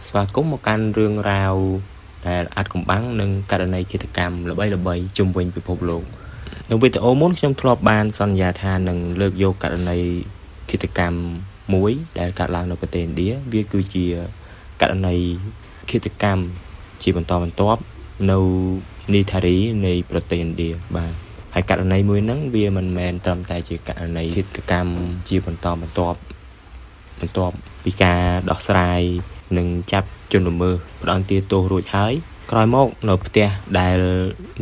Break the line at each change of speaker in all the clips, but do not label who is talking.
ស្វាគមន៍មកកាន់រឿងរ៉ាវដែលអាចកំបាំងនិងករណីឃាតកម្មល្បីៗជុំវិញពិភពលោកនៅវីដេអូមុនខ្ញុំធ្លាប់បានសន្យាថានឹងលើកយកករណីឃាតកម្មមួយដែលកើតឡើងនៅប្រទេសឥណ្ឌាវាគឺជាករណីឃាតកម្មជាបន្តបន្ទាប់នៅនីថារីនៃប្រទេសឥណ្ឌាបាទហើយករណីមួយហ្នឹងវាមិនមែនត្រឹមតែជាករណីឃាតកម្មជាបន្តបន្ទាប់ បន្ទាប់ពីការដោះស្រាយនិងចាប់ជនល្មើសផ្ដន្ទាទោសរួចហើយក្រោយមកនៅផ្ទះដែល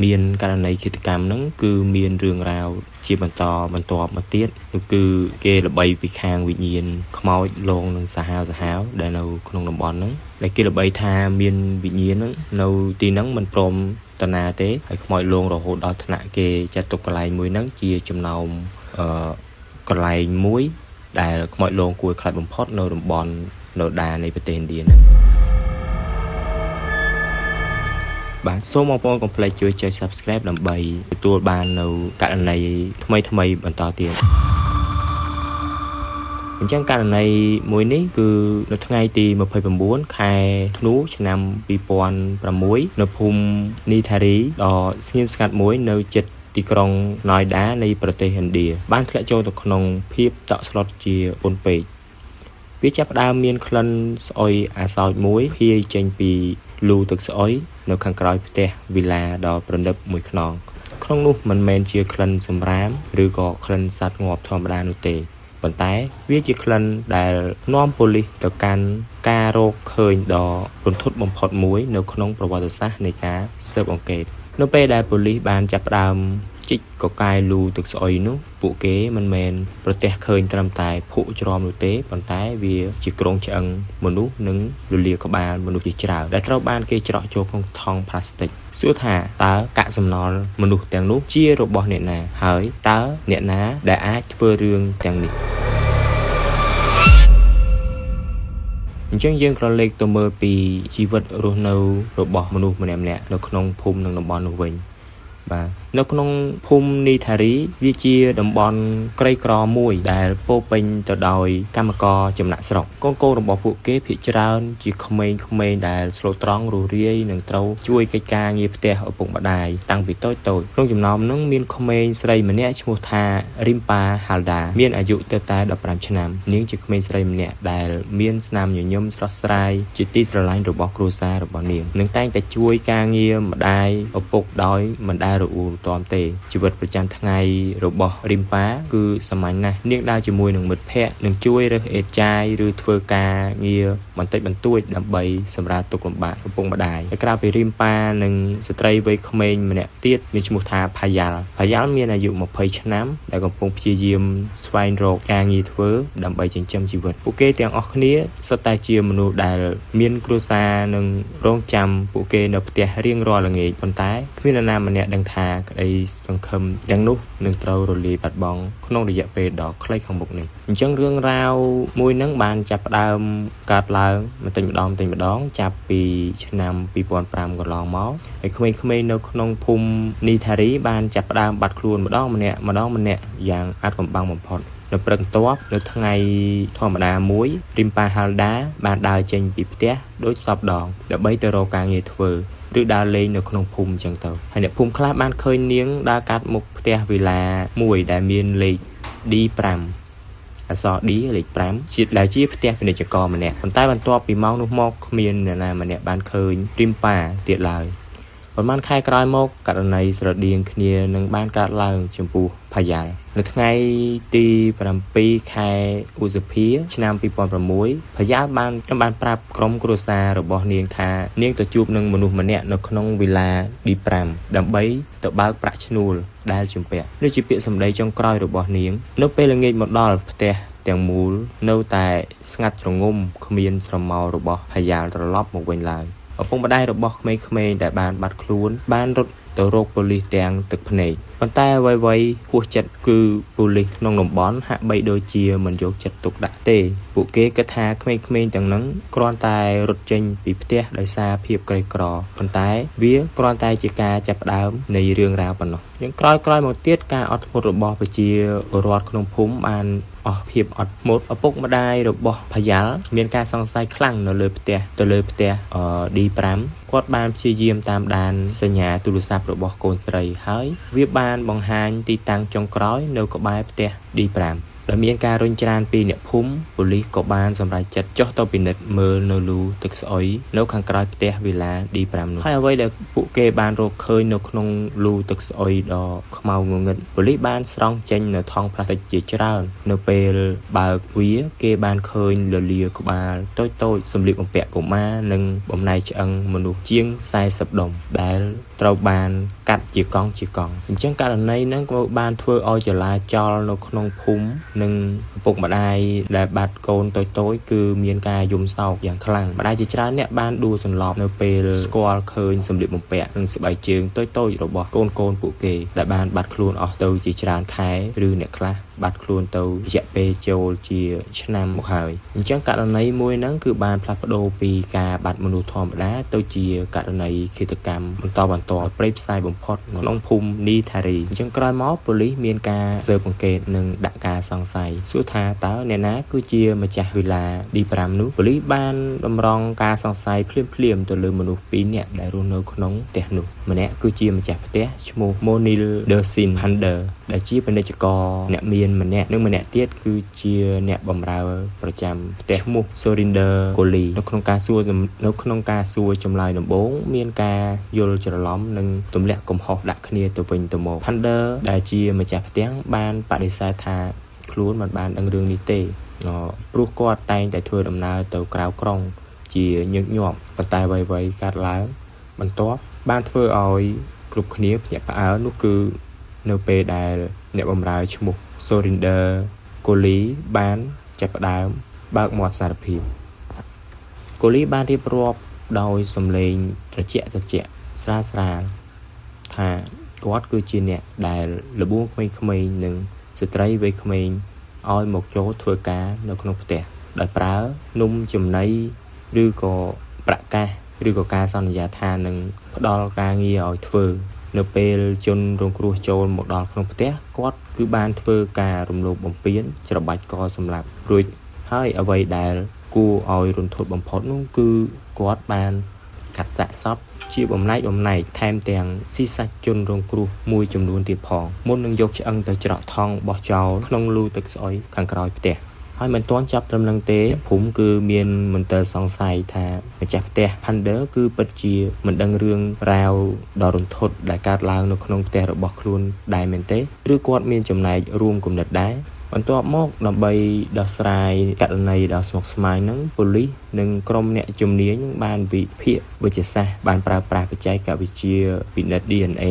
មានករណីឃាតកម្មហ្នឹងគឺមានរឿងរ៉ាវជាបន្តបន្ទាប់មកទៀតនោះគឺគេល្បីពីខាងវិញ្ញាណខ្មោចលងនិងសាហាវសាហាវដែលនៅក្នុងតំបន់ហ្នឹងដែលគេល្បីថាមានវិញ្ញាណហ្នឹងនៅទីហ្នឹងមិនព្រមតណាទេហើយខ្មោចលងរហូតដល់ថ្នាក់គេចាត់ទុកកន្លែងមួយហ្នឹងជាចំណោមអឺកន្លែងមួយ ដែលខ្មោចលងគួរឲ្យខ្លាចបំផុតនៅតំបន់ណូដានៃប្រទេសឥណ្ឌាហ្នឹងបាទសូមបងប្អូនកុំភ្លេចជួយចុច Subscribe ដើម្បីទទួលបាននៅករណីថ្មីៗបន្តទៀតអញ្ចឹងករណីមួយនេះគឺនៅថ្ងៃទី29ខែធ្នូឆ្នាំ2006នៅភូមិនីថារីដ៏ស្ងៀមស្ងាត់មួយនៅជិតទីក្រុងណយដានៃប្រទេសឥណ្ឌាបានធ្លាក់ចូលទៅក្នុងភាពតក់ស្លុតជាពន់ពេកវាចាប់ផ្ដើមមានក្លិនស្អុយអាសោចមួយភាយចេញពីលូទឹកស្អុយនៅខាងក្រោយផ្ទះវីឡាដ៏ប្រណិតមួយខ្នងក្នុងនោះមិនមែនជាក្លិនសម្រាមឬក៏ក្លិនសត្វងាប់ធម្មតានោះទេប៉ុន្តែវាជាក្លិនដែលនាំប៉ូលីសទៅកាន់ការរកឃើញដ៏រន្ធត់បំផុតមួយនៅក្នុងប្រវត្តិសាស្ត្រនៃការស៊ើបអង្កេតនៅពេលដែលប៉ូលីសបានចាប់ផ្ដើមជីកកកាយលូទឹកស្អុយនោះពួកគេមិនមែនប្រទះឃើញត្រឹមតែភក់ជ្រាំនោះទេប៉ុន្តែវាជាគ្រោងឆ្អឹងមនុស្សនិងលលាដ៍ក្បាលមនុស្សជាច្រើនដែលត្រូវបានគេច្រកចូលក្នុងថង់ប្លាស្ទិកសួរថាតើកាកសំណល់មនុស្សទាំងនោះជារបស់អ្នកណាហើយតើអ្នកណាដែលអាចធ្វើរឿងទាំងនេះអញ្ចឹងយើងក៏លេខទៅមើលពីជីវិតរស់នៅរបស់មនុស្សម្នាក់ៗនៅក្នុងភូមិនិងតំបន់នោះវិញបាទនៅក្នុងភូមិនីថារីវាជាតំបន់ក្រីក្រមួយដែលពោរពេញទៅដោយកម្មករចំណាកស្រុកកូនៗរបស់ពួកគេភាគច្រើនជាក្មេងៗដែលស្លូតត្រង់រស់រាយនិងត្រូវជួយកិច្ចការងារផ្ទះឪពុកម្ដាយតាំងពីតូចៗក្នុងចំណោមនោះមានក្មេងស្រីម្នាក់ឈ្មោះថារីមប៉ាហាល់ដាមានអាយុទើបតែ15ឆ្នាំនាងជាក្មេងស្រីម្នាក់ដែលមានស្នាមញញឹមស្រស់ស្រាយជាទីស្រឡាញ់របស់គ្រួសាររបស់នាងនិងតែងតែជួយការងារម្ដាយឪពុកដោយមិនដែលរអ៊ូរទាំទេជីវិតប្រចាំថ្ងៃរបស់រីមប៉ាគឺសាមញ្ញណាស់នាងដើរជាមួយនឹងមិត្តភ័ក្តិនិងជួយរើសអេតចាយឬធ្វើការងារបន្តិចបន្តួចដើម្បីសម្រាលទុក្ខលំបាកឪពុកម្ដាយហើយក្រៅពីរីមប៉ានិងស្ត្រីវ័យក្មេងម្នាក់ទៀតមានឈ្មោះថាផាយ៉ាល់ផាយ៉ាល់មានអាយុ20ឆ្នាំដែលកំពុងព្យាយាមស្វែងរកការងារធ្វើដើម្បីចិញ្ចឹមជីវិតពួកគេទាំងអស់គ្នាសុទ្ធតែជាមនុស្សដែលមានគ្រួសារនិងរងចាំពួកគេនៅផ្ទះរៀងរាល់ល្ងាចប៉ុន្តែគ្មាននរណាម្នាក់ដឹងថាក្តីសង្ឃឹមទាំងនោះនឹងត្រូវរលាយបាត់បង់ក្នុងរយៈពេលដ៏ខ្លីខាងមុខនេះអញ្ចឹងរឿងរ៉ាវមួយហ្នឹងបានចាប់ផ្ដើមកើតឡើងបន្តិចម្ដងបន្តិចម្ដងចាប់ពីឆ្នាំ2005កន្លងមកហើយក្មេងៗនៅក្នុងភូមិនីថារីបានចាប់ផ្ដើមបាត់ខ្លួនម្ដងម្នាក់ម្ដងម្នាក់យ៉ាងអាថ៌កំបាំងបំផុតនៅព្រឹកបន្ទាប់នៅថ្ងៃធម្មតាមួយរីមប៉ាហាល់ដាបានដើរចេញពីផ្ទះដូចសពដងដើម្បីទៅរកការងារធ្វើឬដើរលេងនៅក្នុងភូមិអញ្ចឹងទៅហើយអ្នកភូមិខ្លះបានឃើញនាងដើរកាត់មុខផ្ទះវីឡាមួយដែលមានលេខ D5 អក្សរ D លេខ5ជាដែលជាផ្ទះពាណិជ្ជករម្នាក់ប៉ុន្តែបន្ទាប់ពីម៉ោងនោះមកគ្មានអ្នកណាម្នាក់បានឃើញរីមប៉ាទៀតឡើយប្រហែលខែក្រោយមកករណីស្រដៀងគ្នានឹងបានកើតឡើងចំពោះផាយ៉ាល់នៅថ្ងៃទី7ខែឧសភាឆ្នាំ2006ផាយ៉ាល់បានប្រាប់ក្រុមគ្រួសាររបស់នាងថានាងទៅជួបនឹងមនុស្សម្នាក់នៅក្នុងវីឡា D5 ដើម្បីទៅបើកប្រាក់ឈ្នួលដែលជំពាក់នេះជាពាក្យសម្ដីចុងក្រោយរបស់នាងនៅពេលល្ងាចមកដល់ផ្ទះទាំងមូលនៅតែស្ងាត់ជ្រងំគ្មានស្រមោលរបស់ផាយ៉ាល់ត្រឡប់មកវិញឡើយឪពុកម្ដាយរបស់ក្មេងៗដែលបានបាត់ខ្លួនបានរត់ទៅរកប៉ូលីសទាំងទឹកភ្នែកប៉ុន្តែអ្វីៗហួសចិត្តគឺប៉ូលីសក្នុងតំបន់ហាក់បីដូចជាមិនយកចិត្តទុកដាក់ទេពួកគេគិតថាក្មេងៗទាំងហ្នឹងគ្រាន់តែរត់ចេញពីផ្ទះដោយសារភាពក្រីក្រប៉ុន្តែវាគ្រាន់តែជាការចាប់ផ្ដើមនៃរឿងរ៉ាវប៉ុណ្ណោះ យ៉ាងក្រោយក្រោយមកទៀតការអត់ធ្មត់របស់ប្រជាពលរដ្ឋក្នុងភូមិបានអស់ភាពអត់ធ្មត់ឪពុកម្ដាយរបស់ផាយ៉ាល់មានការសង្ស័យខ្លាំងនៅលើផ្ទះទៅលើផ្ទះ D5 គាត់បានព្យាយាមតាមដានសញ្ញាទូរស័ព្ទរបស់កូនស្រីហើយវាបានបង្ហាញទីតាំងចុងក្រោយនៅក្បែរផ្ទះ D5 ដោយមានការរុញច្រានពីអ្នកភូមិប៉ូលីសក៏បានសម្រេចចិត្តចុះទៅពិនិត្យមើលនៅលូទឹកស្អុយនៅខាងក្រោយផ្ទះវីឡា D5 នោះហើយអ្វីដែលពួកគេបានរកឃើញនៅក្នុងលូទឹកស្អុយដ៏ខ្មៅងងឹតប៉ូលីសបានស្រង់ចេញនៅថង់ប្លាស្ទិកជាច្រើននៅពេលបើកវាគេបានឃើញលលាក្បាលតូចៗសម្លៀកបំពាក់កុមារនិងបំណែកឆ្អឹងមនុស្សជាង40ដុំដែលត្រូវបានកាត់ជាកង់ជាកង់អញ្ចឹងករណីហ្នឹងក៏បានធ្វើឲ្យចលាចលនៅក្នុងភូមិនិងឪពុកម្ដាយដែលបាត់កូនតូចៗគឺមានការយំសោកយ៉ាងខ្លាំងម្ដាយជាច្រើនអ្នកបានដួលសន្លប់នៅពេលស្គាល់ឃើញសម្លៀកបំពាក់និងស្បែកជើងតូចៗរបស់កូនៗពួកគេដែលបានបាត់ខ្លួនអស់ទៅជាច្រើនខែឬអ្នកខ្លះបាត់ខ្លួនទៅរយៈពេលចូលជាឆ្នាំមកហើយអញ្ចឹងករណីមួយហ្នឹងគឺបានផ្លាស់ប្ដូរពីការបាត់មនុស្សធម្មតាទៅជាករណីឃាតកម្មបន្តបន្ទាប់ព្រៃផ្សាយបំផុតក្នុងភូមិនីថារីអញ្ចឹងក្រោយមកប៉ូលីសមានការស៊ើបអង្កេតនិងដាក់ការសង្ស័យសួរថាតើអ្នកណាគឺជាម្ចាស់វីឡា D5 នោះប៉ូលីសបានតម្រង់ការសង្ស័យភ្លាមៗទៅលើមនុស្ស2នាក់ដែលរស់នៅក្នុងផ្ទះនោះម្នាក់គឺជាម្ចាស់ផ្ទះឈ្មោះ Monil Dersin Hander ដែលជាពាណិជ្ជករអ្នកមានម្នាក់និងម្នាក់ទៀតគឺជាអ្នកបម្រើប្រចាំផ្ទះឈ្មោះ Surinder Koli នៅក្នុងការសួរចម្លើយដំបូងមានការយល់ច្រឡំនិងទម្លាក់កំហុសដាក់គ្នាទៅវិញទៅមក Hander ដែលជាម្ចាស់ផ្ទះបានបដិសេធថាខ្លួនមិនបានដឹងរឿងនេះទេព្រោះគាត់តែងតែធ្វើដំណើរទៅក្រៅក្រុងជាញឹកញាប់ប៉ុន្តែអ្វីៗកើតឡើងបន្ទាប់បានធ្វើឲ្យគ្រប់គ្នាភ្ញាក់ផ្អើលនោះគឺនៅពេលដែលអ្នកបម្រើឈ្មោះ Surinder Koli បានចាប់ផ្ដើមបើកមាត់សារភាព Koli បានរៀបរាប់ដោយសំឡេងត្រជាក់ត្រជាក់ស្រាលស្រាលថាគាត់គឺជាអ្នកដែលលបួងក្មេងៗនិងស្ត្រីវ័យក្មេងឲ្យមកចូលធ្វើការនៅក្នុងផ្ទះដោយប្រើនំចំណីឬក៏ប្រាក់កាសឬក៏ការសន្យាថានឹងផ្ដល់ការងារឲ្យធ្វើនៅពេលជនរងគ្រោះចូលមកដល់ក្នុងផ្ទះគាត់គឺបានធ្វើការរំលោភបំពានច្របាច់កសម្លាប់រួចហើយអ្វីដែលគួរឲ្យរន្ធត់បំផុតនោះគឺគាត់បានកាត់សាកសពជាបំណែកបំណែកថែមទាំងស៊ីសាច់ជនរងគ្រោះមួយចំនួនទៀតផងមុននឹងយកឆ្អឹងទៅច្រកថង់បោះចោលក្នុងលូទឹកស្អុយខាងក្រោយផ្ទះហើយមិនទាន់ចាប់ត្រឹមនឹងទេភូមិគឺមានមន្ទិលសង្ស័យថាម្ចាស់ផ្ទះ Pander គឺពិតជាមិនដឹងរឿងរ៉ាវដ៏រន្ធត់ដែលកើតឡើងនៅក្នុងផ្ទះរបស់ខ្លួនដែរមែនទេឬគាត់មានចំណែករួមគំនិតដែរបន្ទាប់មកដើម្បីដោះស្រាយករណីដ៏ស្មុគស្មាញហ្នឹងប៉ូលីសនិងក្រុមអ្នកជំនាញនឹងបានវិភាគវិទ្យាសាស្ត្របានប្រើប្រាស់បច្ចេកវិទ្យាពិនិត្យ DNA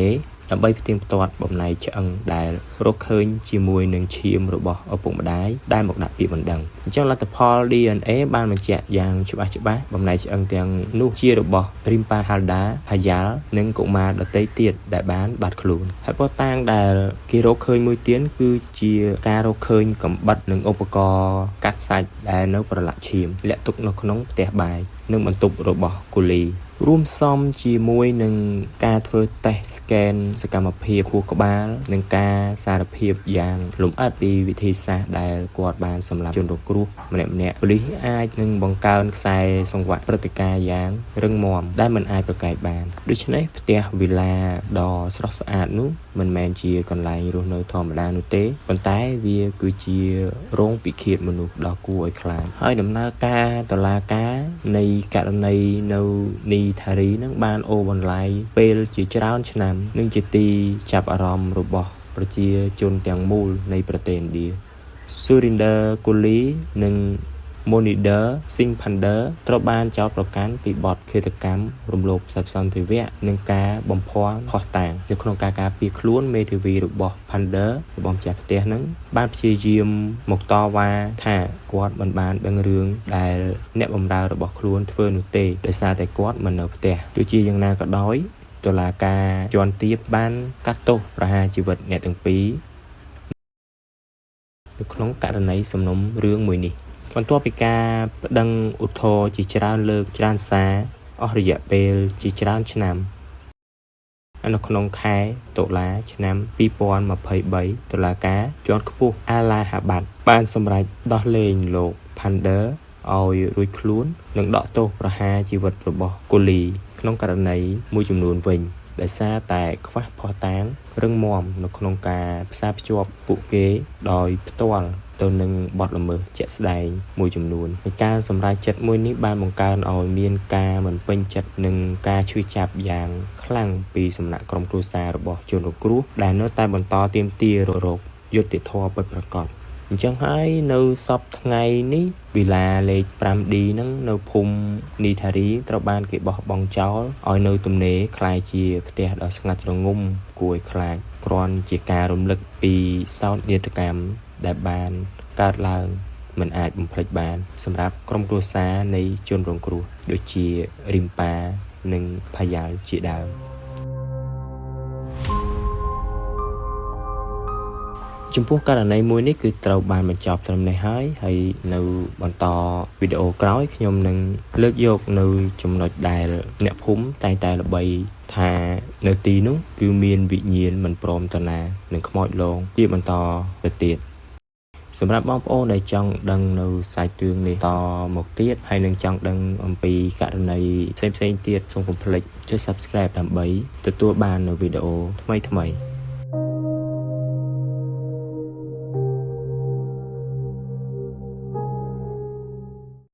ដើម្បីផ្ទៀងផ្ទាត់បំណែកឆ្អឹងដែលរកឃើញជាមួយនឹងឈាមរបស់ឪពុកម្ដាយដែលមកដាក់ពាក្យបណ្ដឹងអញ្ចឹងលទ្ធផល DNA បានបញ្ជាក់យ៉ាងច្បាស់ច្បាស់បំណែកឆ្អឹងទាំងនោះជារបស់ Rimpa Halda Payal និងកុមារដទៃទៀតដែលបានបាត់ខ្លួនហើយភស្តុតាងដែលគេរកឃើញមួយទៀតគឺជាការរកឃើញកំបិតនិងឧបករណ៍កាត់សាច់ដែលនៅប្រឡាក់ឈាមលាក់ទុកនៅក្នុងផ្ទះបាយនិងបន្ទប់របស់គូលីរួមផ្សំជាមួយនឹងការធ្វើតេស្ត scan សកម្មភាពខួរក្បាលនិងការសារភាពយ៉ាងលម្អិតពីវិធីសាស្ត្រដែលគាត់បានសម្លាប់ជនរងគ្រោះម្នាក់ៗប៉ូលីសអាចនឹងបង្កើនខ្សែសង្វាក់ព្រឹត្តិការណ៍យ៉ាងរឹងមាំដែលមិនអាចប្រកែកបានដូច្នេះផ្ទះវីឡាដ៏ស្រស់ស្អាតនោះមិនមែនជាកន្លែងរស់នៅធម្មតានោះទេប៉ុន្តែវាគឺជារោងពិឃាតមនុស្សដ៏គួរឲ្យខ្លាចហើយដំណើរការតុលាការនៃករណីនៅនីថារីនឹងបានអូសបន្លាយពេលជាច្រើនឆ្នាំនិងជាទីចាប់អារម្មណ៍របស់ប្រជាជនទាំងមូលនៃប្រទេសឥណ្ឌា Surinder Koli និង Monider Singh Pander ត្រូវបានចោទប្រកាន់ពីបទឃាតកម្មរំលោភសេពសន្ថវៈនិងការបំភាន់ភស្តុតាងនៅក្នុងការការពារខ្លួនមេធាវីរបស់ Pander របស់ម្ចាស់ផ្ទះនឹងបានព្យាយាមមកតវ៉ាថាគាត់មិនបានដឹងរឿងដែលអ្នកបម្រើរបស់ខ្លួនធ្វើនោះទេដោយសារតែគាត់មិននៅផ្ទះទោះជាយ៉ាងណាក៏ដោយតុលាការជាន់ទាបបានកាត់ទោសប្រហារជីវិតអ្នកទាំងពីរនៅក្នុងករណីសំណុំរឿងមួយនេះបន្ទាប់ពីការប្តឹងឧទ្ធរណ៍ជាច្រើនលើកច្រើនសារអស់រយៈពេលជាច្រើនឆ្នាំ នៅក្នុងខែតុលាឆ្នាំ2023តុលាការជាន់ខ្ពស់អាឡាហាបាត់បានសម្រេចដោះលែងលោក Pandher ឲ្យរួចខ្លួននិងដកទោសប្រហារជីវិតរបស់កូលីក្នុងករណីមួយចំនួនវិញដោយសារតែខ្វះភស្តុតាងរឹងមាំនៅក្នុងការផ្សារភ្ជាប់ពួកគេដោយផ្ទាល់ទៅនឹងបទល្មើសជាក់ស្ដែងមួយចំនួននៃការសម្រេចចិត្តមួយនេះបានបង្កើនឲ្យមានការមិនពេញចិត្តនិងការឈឺចាប់យ៉ាងខ្លាំងពីសំណាក់ក្រុមគ្រួសាររបស់ជនរងគ្រោះដែលនៅតែបន្តទាមទាររកយុត្តិធម៌ពិតប្រាកដអញ្ចឹងហើយនៅសប្តាហ៍ថ្ងៃនេះវិឡាលេខ 5D ហ្នឹងនៅភូមិនីថារីត្រូវបានគេបោះបង់ចោលឲ្យនៅទំនេរក្លាយជាផ្ទះដ៏ស្ងាត់ជ្រងំគួរឲ្យខ្លាចគ្រាន់ជាការរំលឹកពីសោកនាដកម្មដែលបានកើតឡើងមិនអាចបំភ្លេចបាន សម្រាប់ក្រុមគ្រួសារនៃជនរងគ្រោះដូចជារីមប៉ានិងផាយ៉ាល់ជាដើម ចំពោះករណីមួយនេះគឺត្រូវបានបញ្ចប់ត្រឹមនេះហើយហើយនៅបន្តវីដេអូក្រោយខ្ញុំនឹងលើកយកនៅចំណុចដែលអ្នកភូមិតែងតែល្បីថានៅទីនោះគឺមានវិញ្ញាណមិនព្រមតណានិងខ្មោចលងជាបន្តទៅទៀតសម្រាប់បងប្អូនដែលចង់ដឹងនៅសាច់រឿងនេះតមកទៀតហើយនឹងចង់ដឹងអំពីករណីផ្សេងៗទៀតសូមកុំភ្លេចចុច Subscribe ដើម្បីទទួលបាននៅវីដេអូថ្មីៗ។